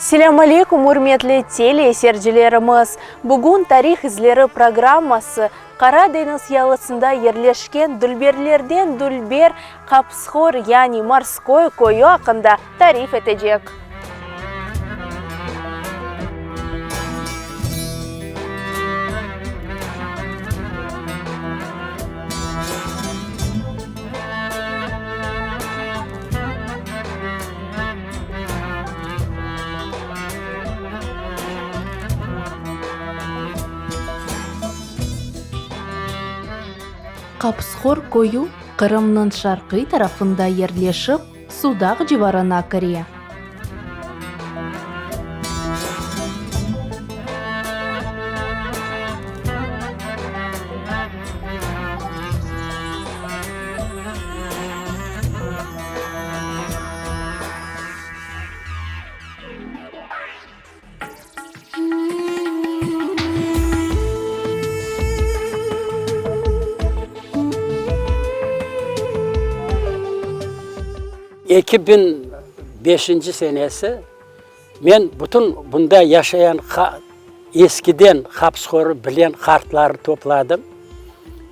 Selâm aleykum, ürmetli teleseyircilerimiz! Bugün Tarih izleri programması Qara deñiz yalısında yerleşken dülberlerden dülber Qapıshor, yani Morskoy köyü aqqında tarif etecek. Qapıshor köyü Qırımnıñ şarqiy tarafında yerleşip, Sudaq civarına kire. 2005 senesi men bütün bunda yaşayan eskiden Hapıshorı bilen qartları topladım,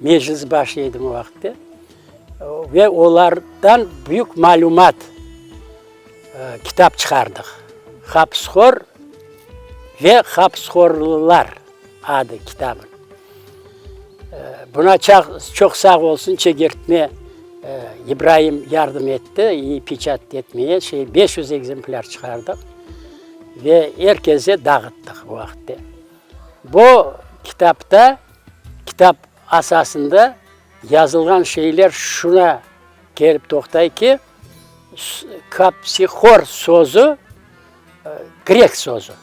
meclis başı edim o vaqıtte, ve olardan büyük malümat kitap çıqardıq. Hapıshor ve Hapıshorlılar adı kitabın. Buna çoq sağ olsun çegertme İbraim yardım etti, peçat etmeye, şey, 500 ekzemplâr çıqardıq ve er keze dağıttıq bu vaqıtte. Bu kitapta, kitap asasında yazılğan şeyler şuna kelip toqtay ki, Kapsihor sözü grek sözü.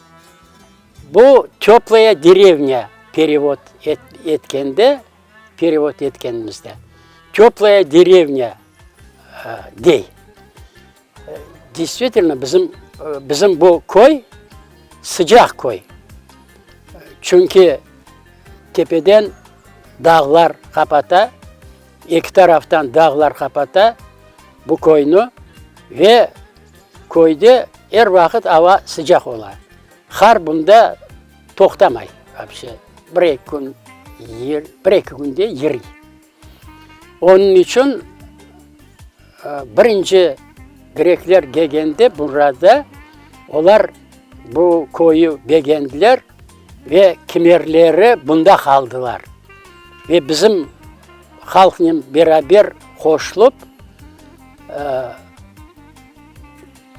Bu töplaya derevnâ perevod etkende, perevod etkenimizde, töplaya derevnâ dey. Deystvitelno, bizim, bizim bu köy sıcaq köy. Çünki tepeden dağlar qapata, eki taraftan dağlar qapata bu köyni ve köyde er vaqıt ava sıcaq ola. Qar bunda toqtamay vapşe, bir-eki kün, bir-eki künde yiriy. Onıñ içün birinci grekler kelgende burada olar bu köyü begendiler ve kimerleri bunda qaldılar. Ve bizim halqnen beraber qoşulıp,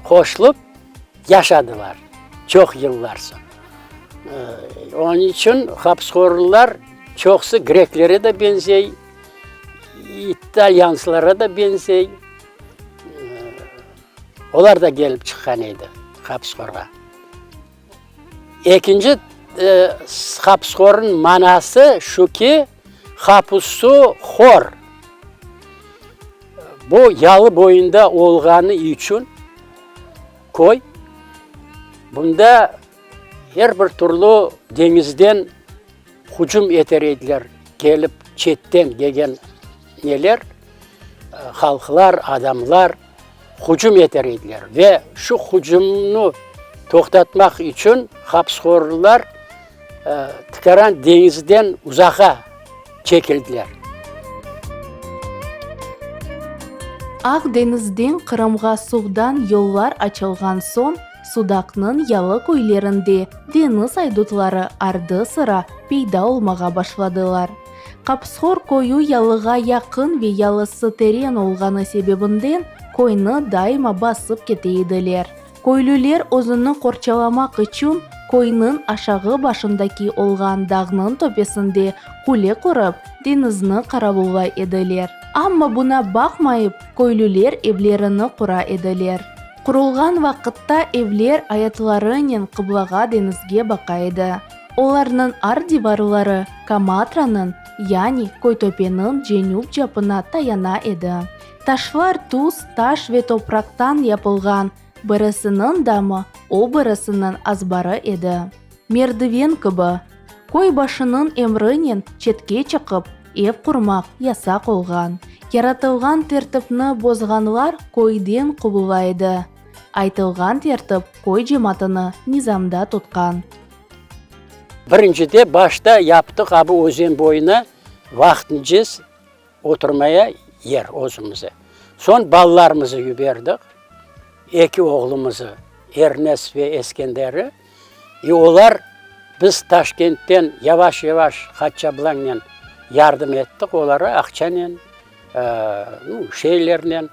qoşulıp yaşadılar çoq yıllar soñ. Onıñ içün hapıshorlılar çoqusı greklere de beñzey, italyanslara da beñzey. Olar da kelip çıqqan edi Hapıshorğa. Ekinci Hapıshornıñ manası şu ki, Hapısu hor. Bu yalı boyunda olğanı içün köy, bunda er bir türlü deñizden hücum eter ediler, kelip çetten kelgen neler, halqlar, adamlar hücum eter ediler ve şu hücumnı toqtatmaq içün hapıshorlılar tikaran deñizden uzaqa çekildiler. Aq deñizden Qırımğa suvdan yollar açılğan soñ, Sudaqnıñ yalı köylerinde deñiz aydutları ardı-sıra peyda olmağa başladılar. Qapıshor köyü yalığa yaqın ve yalısı teren olğanı sebebinden köyni daima basıp kete ediler. Köylüler özüni qorçalamaq içün köyniñ aşağı başındaki olğan dağnıñ töpesinde qule qurıp, deñizni qaravullay ediler. Amma buna baqmayıp, köylüler evlerini qura ediler. Qurulğan vaqıtta evler ayatlarınen qıblağa deñizge baqa edi. Olarnıñ art divarları Kamatranıñ, yani Köytöpeniñ cenüp capına tayana edi. Taşlar tuz, taş ve topraqtan yapılğan, birisiniñ damı, o birisiniñ azbarı edi. Merdiven kibi. Köy başınıñ emrinen çetke çıqıp, ev qurmaq yasaq olğan. Yaratılğan tertipni bozğanlar köyden quvula edi. Aytılğan tertip köy cemaatını nizamda tutqan. Birincide başta yaptıq a bu özen boyuna vaqtınca oturmaya yer özümize. Soñ balalarımızı yiberdik, eki oğlumızı, Ernes ve Eskender'i, i olar biz Taşkentten yavaş-yavaş Hatça ablañnen yardım ettik olara aqçanen, nu, şeylernen.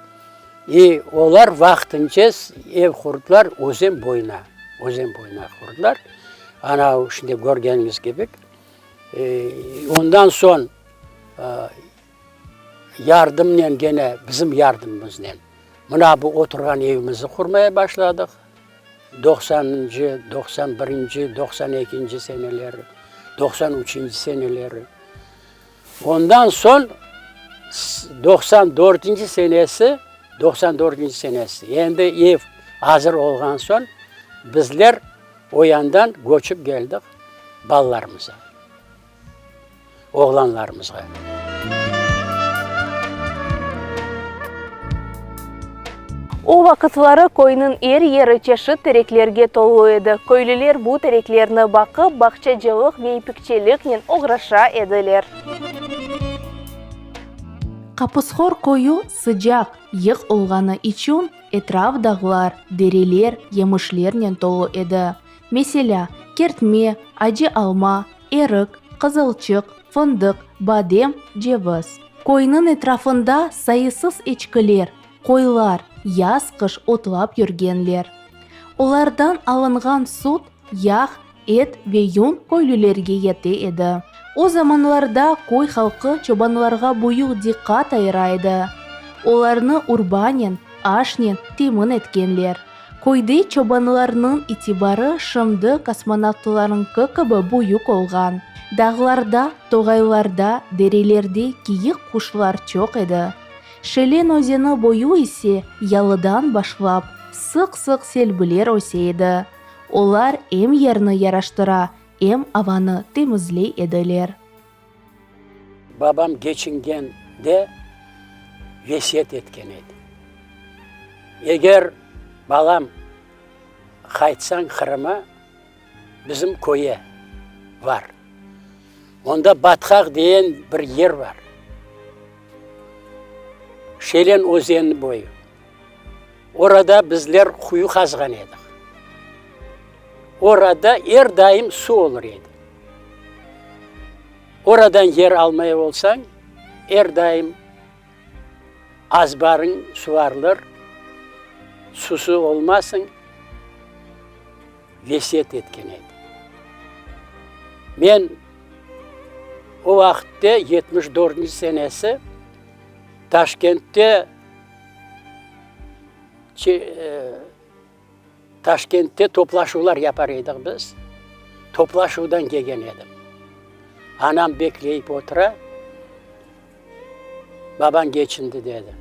İ olar vaqtınca ev qurdılar özen boyuna, özen boyuna qurdılar. Ana, şimdi körgeniñiz kibi. Ondan soñ yardımnen gene, bizim yardımımıznen mına bu oturğan evimizni qurmaya başladıq. Doqsanıncı, 91-nci, 92-nci seneleri, 93-nci seneleri. Ondan soñ 94-nci senesi, 94-nci senesi, endi ev azır olğan soñ bizler o yandan köçip keldik balalarımıza, oğlanlarımızğa. O vaqıtları köyniñ er yeri çeşit tereklerge tolu edi. Köylüler bu tereklerni baqıp, bağçacılıq ve ipikçeliknen oğraşa ediler. Qapıshor köyü sıcaq, yıq olğanı içün etraf dağlar, dereler, yemişlernen tolu edi. Meselâ, kertme, acı alma, erik, qızılçıq, fındıq, badem, ceviz. Köyniñ etrafında sayısız eçkiler, qoylar yaz-qış otlap yürgenler. Olardan alınğan süt, yağ, et ve yün köylülerge yete edi. O zamanlarda köy halqı çobanlarğa büyük diqqat ayıra edi. Olarnı urbanen, aşnen temin etkenler. Köyde çobanlarnıñ itibarı şimdi kosmonavtlarıñki kibi büyük olğan. Dağlarda, toğaylarda, derelerde kiyik quşlar çoq edi. Şelen özeni boyu ise yalıdan başlap, sıq-sıq selbiler öse edi. Olar em yerni yaraştıra, em avanı temizley ediler. Babam keçingende vesiyet etken edi, Eger, balam, qaytsañ Qırıma, bizim köye bar. Onda Batqaq deyen bir yer bar. Şelen özeni boyu. Orada bizler quyu qazğan edik. Orada er daim suv olur edi. Oradan yer almaya olsañ, er daim azbarıñ suvarılır, susuz olmazsıñ, vesiyet etken edi. Men o vaqıtte, 74-nci senesi, Taşkentte Taşkentte toplaşuvlar yapar edik biz. Toplaşuvdan kelgen edim. Anam bekleyip otura, babañ keçindi dedi.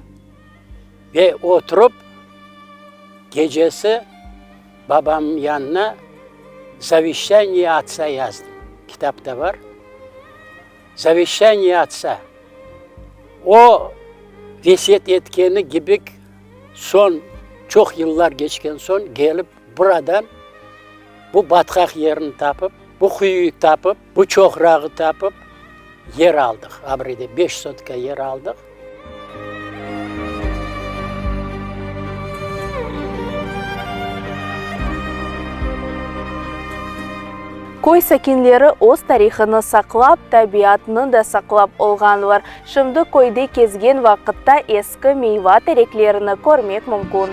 Ve oturıp, gecesi babamnıñ yanına Zaveşçaniye otsa yazdım. Kitapta bar. Zaveşçaniye otsa. O vesiyet etkeni gibik soñ, çoq yıllar keçken soñ kelip buradan bu batqaq yerini tapıp, bu quyuyı tapıp, bu çoqrağı tapıp yer aldıq. Abrede beş sotka yer aldıq. Köy sakinleri öz tarihını saqlap, tabiatnı da saqlap olğanlar. Şimdi köyde kezgen vaqıtta eski meyva tereklerini körmek mümkün.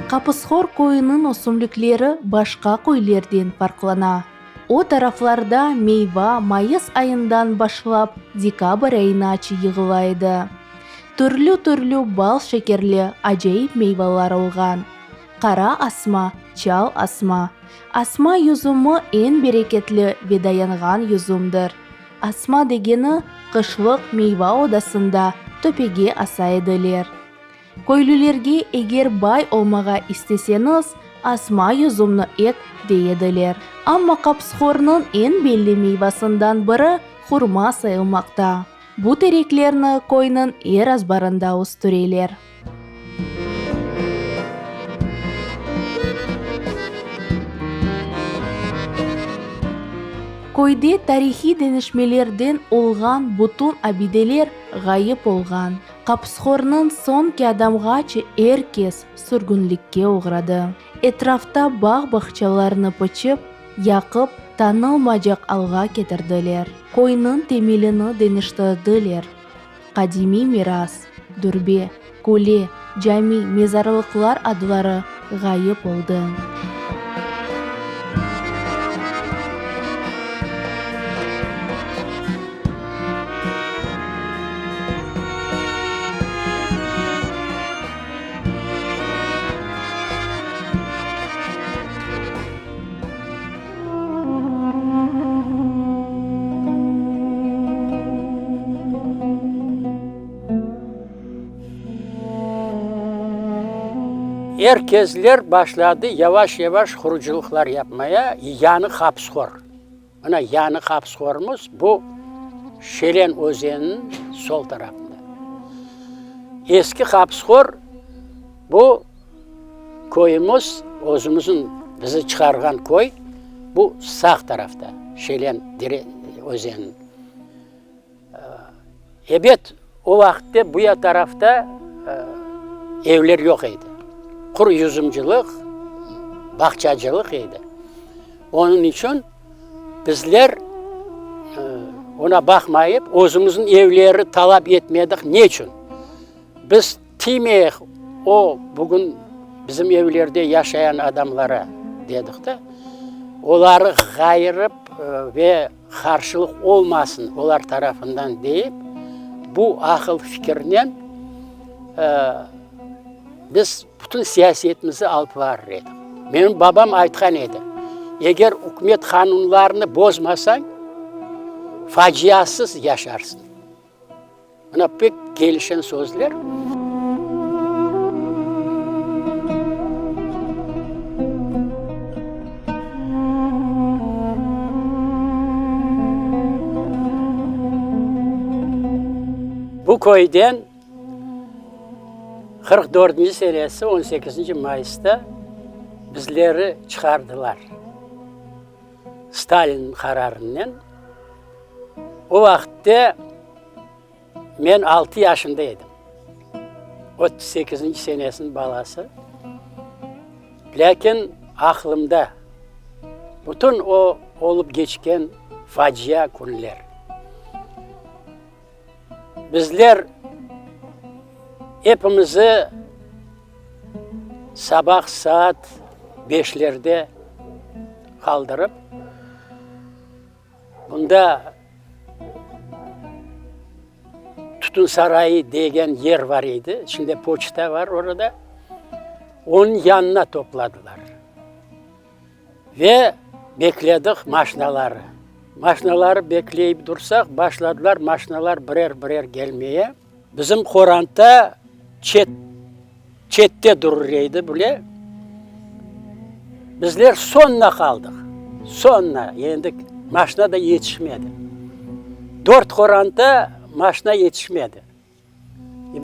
Qapıshor köyüniñ ösümlikleri başqa köylerden farqlana. O taraflarda meyva mayıs ayından başlap dekabr ayınace yığıla edi. Türlü-türlü bal şekerli acayip meyvalar olğan. Qara asma, çal asma. Asma yüzümi eñ bereketli ve dayanğan yüzümdir. Asma degeni qışlıq meyva odasında töpege asa ediler. Köylülerge eger bay olmağa isteseñiz, Asma yüzümni ek, dey ediler. Amma Qapıshornıñ eñ belli meyvasından biri hurma sayılmaqta. Bu tereklerni köyniñ er azbarında östüreler. Köyde tarihiy deñişmelerden olğan bütün abideler ğayıp olğan. Qapıshornıñ soñki adamğace er kes sürgünlikke oğradı. Etrafta bağ-bağçalarnı pıçıp, yaqıp, tanılmacaq alğa ketirdiler. Köyniñ temelini deñiştirdiler. Qadimiy miras, dürbe, köle, cami, mezarlıqlar adları ğayıp oldı. Er kezler başladı yavaş-yavaş qurucılıqlar yapmaya, yañı Hapıshor. Mına yañı Hapıshorımız bu Şelen özeniniñ sol tarafında. Eski Hapıshor bu Köyümiz, özümizniñ bizi çıqarğan köy, bu sağ tarafta, Şelen dere, özeniniñ. Ebet, o vaqıtte bu ya tarafta evler yoq edi. Quru yüzümcılıq, bağçacılıq edi. Onıñ içün bizler oña baqmayıp, özümizniñ evleri talap etmedik. Ne içün? Biz Tiymeyik o bugün bizim evlerde yaşayan adamlara, dedik de, oları ğayırıp ve qarşılıq olmasın olar tarafından deyip, bu aqıl-fikirnen biz bütün siyasetimizi alıp varır edik. Menim babam aytqan edi, eger ükümet qanunlarını bozmasañ, faciasız yaşarsıñ. Mına pek kelişen sözler. Bu köyden 44 senesi 18 mayısta bizleri çıqardılar. Stalin qararınen. O vaqıtte men altı yaşında edim. 38-nci senesiniñ balası. Lâkin aqlımda bütün o olıp keçken facia künler. Bizler epimizi sabah saat beşlerde qaldırıp, Bunda Tütün sarayı degen yer var edi, şimdi poçta var orada, onıñ yanına topladılar. Ve bekledik maşinaları. Maşinaları bekleyip dursaq, başladılar maşinalar birer-birer gelmeye. Bizim qoranta çet, çette durur edi bile. Bizler soñuna qaldıq. Soñuna, endi maşina da yetişmedi. Dört qoranta maşina yetişmedi.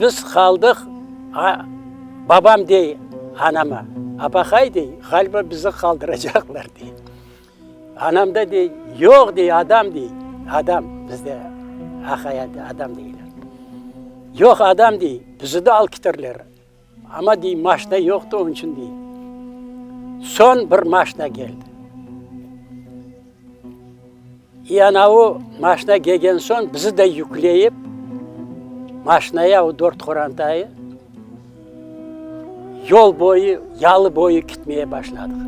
Biz qaldıq, a, babam dey anama, apaqay dey, ğaliba bizi qaldıracaqlar dey. Anam da dey, yoq dey, adam dey, adam, bizde aqaya adam deyler. Yoq adam dey, bizi de alıp keterler. Amma dey, maşina yoqtı, onıñ içün dey. Soñ bir maşina keldi. İ anavı maşina kelgen soñ bizi de yükleyip, maşinaya o dört qorantayı yol boyu, yalı boyu ketmeye başladıq.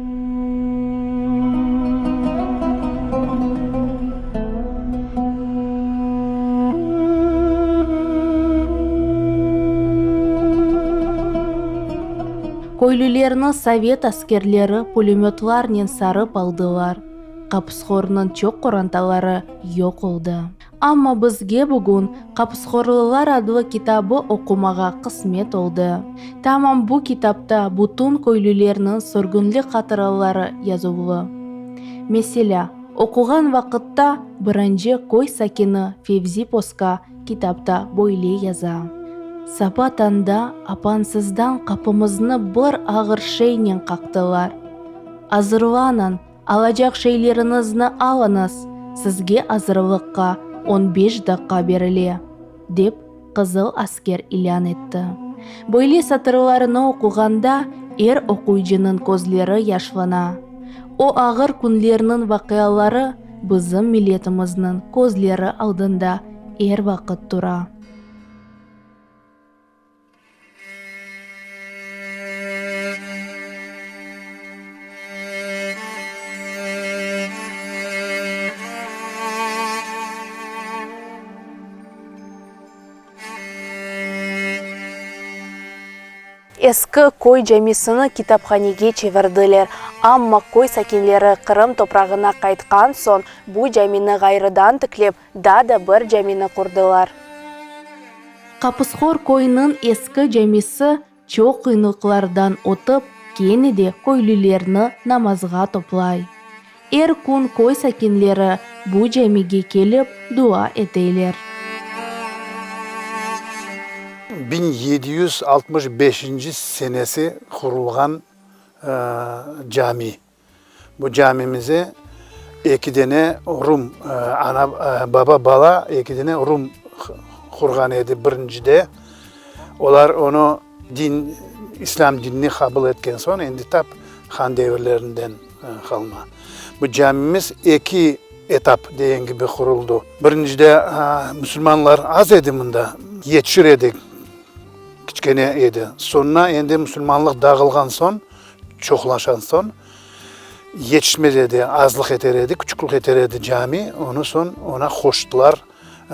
Köylülerni sovet askerleri pulemötlarnen sarıp aldılar. Qapıshornıñ çoq qorantaları yoq oldı. Amma bizge bugün Qapıshorlılar adlı kitabı oqumağa qısmet oldı. Tamam bu kitapta bütün köylülerniñ sürgünlik hatıraları yazuvlı. Meselâ, oquğan vaqıtta birinci köy sakini Fevzi Poska kitapta böyle yaza, Saba tañda apansızdan qapımıznı bir ağır şeynen qaqtılar. Azırlanıñ, Alacaq şeyleriñizni alıñız, sizge azırlıqqa on beş daqqa berile, dep qızıl asker ilân etti. Böyle satırlarnı oquğanda er oquyıcınıñ közleri yaşlana. O ağır künlerniñ vaqiaları bizim milletimizniñ közleri aldında er vaqıt tura. Eski köy camisini kitaphanege çevirdiler, amma köy sakinleri Qırım toprağına qaytqan soñ bu camini ğayrıdan tiklep, Daa da bir camini qurdılar. Qapıshor köyüniñ eski camisi çoq qıyınlıqlardan ötip, kene de köylülerni namazğa toplay. Er kün köy sakinleri bu camige kelip dua eteler. 1765 senesi qurulğan cami. Bu camimizi eki dene rum, ana, baba, bala eki dene rum qurğan edi birincide. Olar onı din, islâm dinini qabul etken soñ, endi tap han devirlerinden qalma. Bu camimiz eki etap degen kibi quruldı. Birincide musulmanlar az edi mında, yetişir edi, kiçkene edi. Soñra endi musulmanlıq dağılğan soñ, Çoqlaşan soñ yetişmez edi, azlıq eter edi, küçüklik eter edi cami, onı soñ oña qoştılar.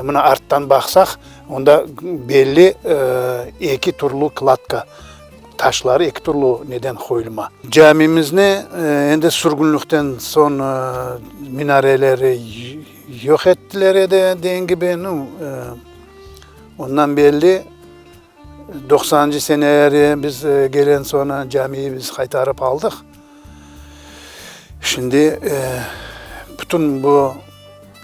Mına arttan baqsaq, onda belli eki türlü kladka taşları, eki türlü neden qoyulma. Camimizni endi sürgünlikten soñ minareleri yoq ettiler edi, degen kibi, nu, ondan belli. Doqsanıncı seneleri biz gelen soñra camiyi biz qaytarıp aldıq. Şimdi bütün bu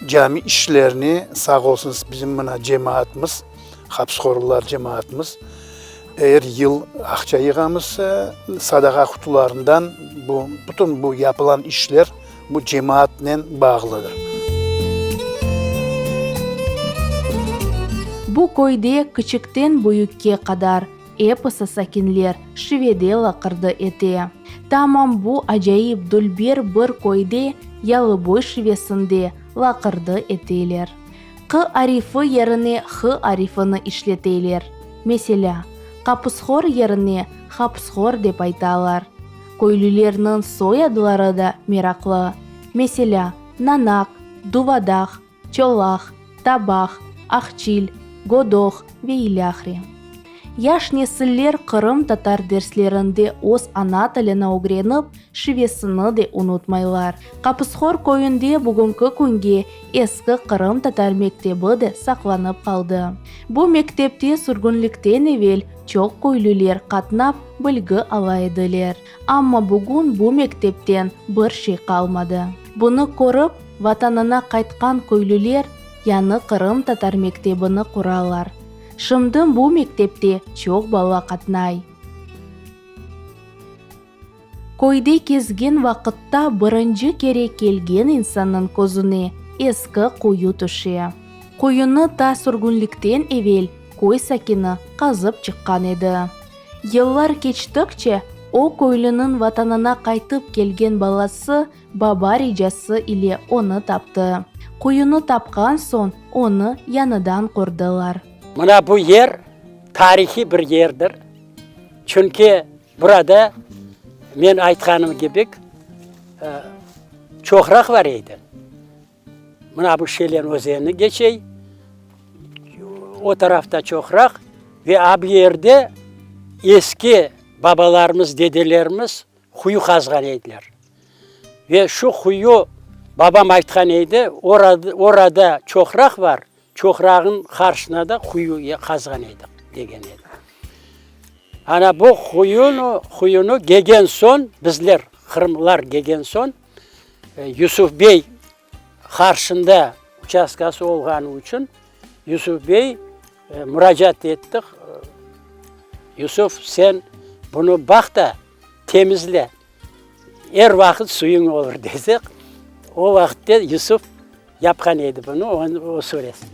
cami işlerini sağ olsun bizim mına cemaatımız, Hapıshorlılar cemaatımız er yıl aqça yığamız sadaqa qutularından bu bütün bu yapılan işler bu cemaatnen bağlıdır. Bu köyde kiçikten büyükke qadar episi sakinler şivede laqırdı ete. Tamam bu acayip dülber bir köyde Yalıboy şivesinde laqırdı eteler. Q arifi yerine h arifini işleteler. Meselâ, Qapıshor yerine Hapıshor dep aytalar. Köylülerniñ soyadları da meraqlı. Meselâ, Nanaq, Duvadaq, Çolaq, Tabaq, Aqçil, Godoq ve ilâhre. Yaş nesiller qırımtatar derslerinde öz ana tilini ögrenip, şivesini de unutmaylar. Qapıshor köyünde bugünki künge eski qırımtatar mektebi de saqlanıp qaldı. Bu mektepte sürgünlikten evel çoq köylüler qatnap, bilgi ala ediler. Amma bugün bu mektepten bir şey qalmadı. Bunı körip, vatanına qaytqan köylüler yañı qırımtatar mektebini quralar. Şimdi bu mektepte çoq bala qatnay. Köyde kezgen vaqıtta birinci kere kelgen insannıñ közüne eski quyu tüşe. Quyunı ta sürgünlikten evel köy sakini qazıp çıqqan edi. Yıllar keçtikçe, o köylüniñ vatanına qaytıp kelgen balası baba ricası ile onı taptı. Quyunı tapqan soñ, onı yañıdan qurdılar. Mına bu yer tarihiy bir yerdir, çünki burada, men aytqanım kibi, çoqraq bar edi. Mına bu Şelen özeni keçey, o tarafta çoqraq ve a bu yerde eski babalarımız, dedelerimiz quyu qazğan ediler. Ve şu quyu. Babam aytqan edi, orada çoqraq bar, çoqrağın qarşısına da quyu qazğan edik, degen edi. Ana bu quyunı, quyunı gegen soñ, bizler, qırımlar gegen soñ, Yusuf bey qarşında uçastkası olğanı içün Yusuf bey muracaat ettik, Yusuf, sen bunı baq da, temizle, Er vaqıt suyuñ olur desek, o vaqıtte Yusuf yapqan edi bunı, o suresini.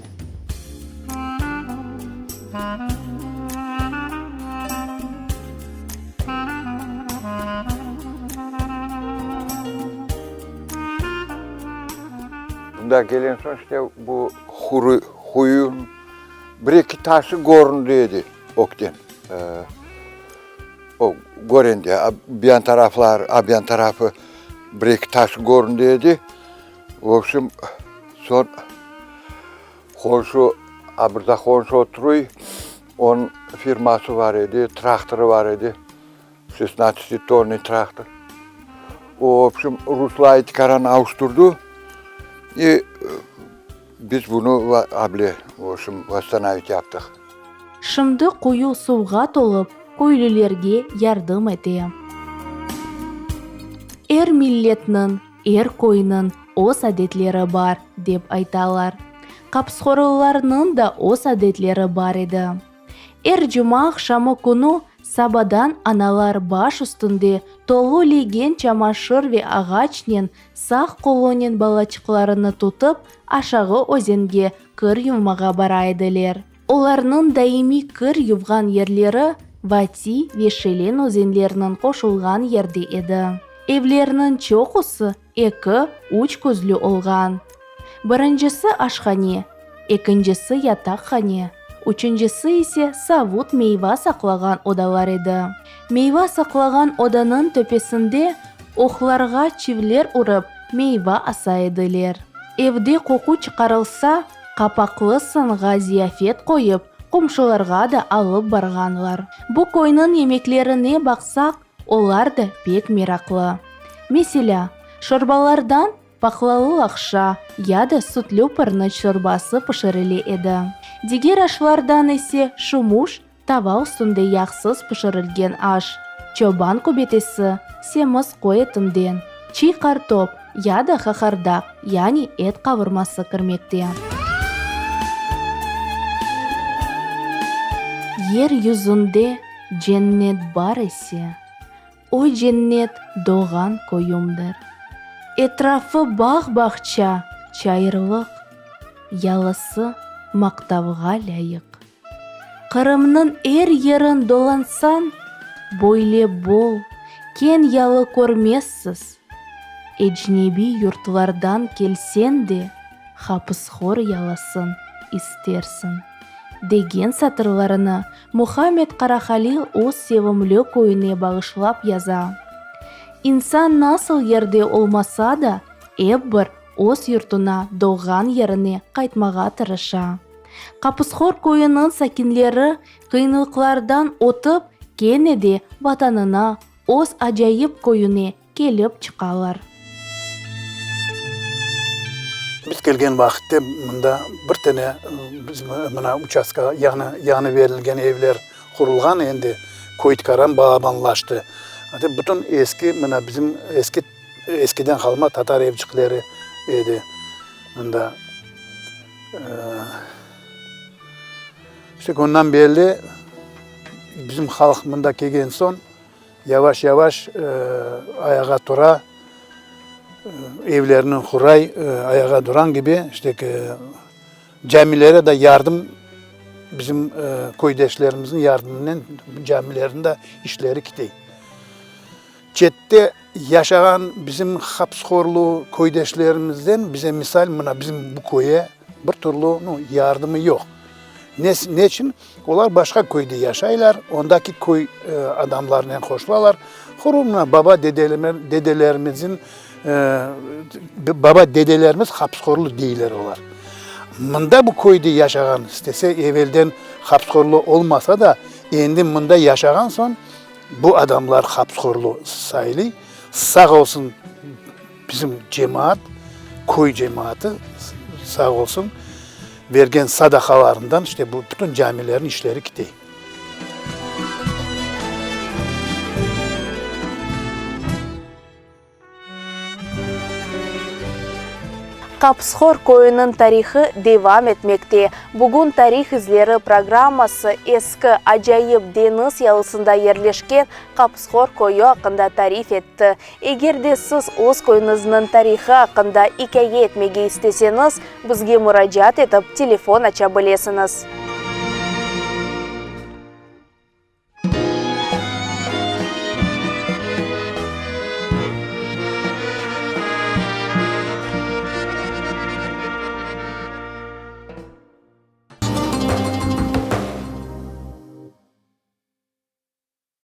Bunda kelen soñ işte bu quyunıñ bir-eki taşı köründi edi ökten. O, köründi, bu yan taraflar, a bu yan tarafı bir-eki taş köründi edi. V obşem, soñ qonşu, a bir de qonşu oturuy, onıñ firması bar edi, traktorı bar edi, şestnadtsatitonniy traktor. O, v obşem, ruslar iti karanı avuştırdı, i biz bunı able, v obşem, vosstanovit yaptıq. Şimdi quyu suvğa tolıp, köylülerge yardım ete. Er milletniñ, er köyniñ öz adetleri bar, dep aytalar. Qapsqorlılarnıñ da öz adetleri bar edi. Er cuma aqşamı künü sabadan analar baş üstünde tolu legen çamaşır ve ağaçnen sağ qolunen balaçıqlarını tutıp aşağı özenge kir yuvmağa bara ediler. Olarnıñ daimiy kir yuvğan yerleri Vati ve Şelen özenleriniñ qoşulğan yerde edi. Evlerniñ çoqusı eki, üç közlü olğan. Birincisi aşhane, ekincisi yataqhane, üçüncisi ise savut meyva saqlağan odalar edi. Meyva saqlağan odanıñ töpesinde oqlarğa çivler urıp meyva asa ediler. Evde qoqu çıqarılsa, Qapaqlı sınğa ziyafet qoyıp, qomşularğa da alıp barğanlar. Bu köyniñ yemeklerine baqsaq, olar da pek meraqlı. Meselâ, şorbalardan paqlalı laqşa ya da sütlü pırnıç şorbası pişirile edi. Diger aşlardan ise şumuş Tava üstünde yağsız pişirilgen aş, çoban köbetesi, semiz qoy etinden, çiy qartop ya da haqardaq, yani et qavurması kirmekte. Yer yüzünde cennet bar ise, o cennet doğğan köyümdir. Etrafı bağ-bağça, çayırlıq, yalısı maqtavğa lâyıq. Qırımnıñ er yerin dolansañ, böyle bol, keñ yalı körmezsiz. Ecnebiy yurtlardan kelseñ de, Hapıshor yalısın istersiñ, degen satırlarını Muhammed Qarahalil öz sevimli köyüne bağışlap yaza. İnsan nasıl yerde olmasa da, ep bir öz yurtuna, doğğan yerine qaytmağa tırışa. Qapıshor köyüniñ sakinleri qıyınlıqlardan ötip, kene de Vatanına, öz acayip köyüne kelip çıqalar. Biz kelgen vaqıtte mında bir tane bizim mına uçastka yañı, yañı berilgen evler qurulğan, endi köy tikaran balabanlaştı. Bütün eski mına bizim eski eskiden qalma tatar evçikleri edi mında. İşte ondan berli bizim halq mında kelgen soñ yavaş-yavaş ayağa tura, evlerini quray, ayağa duran kibi, işte camilere de yardım bizim köydeşlerimizniñ yardımınen camilerniñ de işleri kite. Çette yaşağan bizim hapıshorlu köydeşlerimizden bize misal mına bizim bu köye bir türlü nu yardımı yoq. Neçün? Olar başqa köyde yaşaylar, ondaki köy adamlarınen qoşulalar. Quru mına baba dedelerimizin baba dedelerimiz hapıshorlu deyler olar. Mında bu köyde yaşağan istese evelden hapıshorlu olmasa da endi mında yaşağan soñ Bu adamlar hapıshorlu sayılay. Sağ olsun bizim cemaat. Köy cemaatı sağ olsun, bergen sadaqalarından işte bu bütün camilerniñ işleri kite. Qapıshor köyüniñ tarihı devam etmekte. Bugün Tarih izleri programması eski, acayip deñiz yalısında yerleşken Qapıshor köyü aqqında tarif etti. Eger de siz öz köyüñizniñ tarihı aqqında ikâye etmege isteseñiz, bizge muracaat etip, telefon aça bilesiñiz.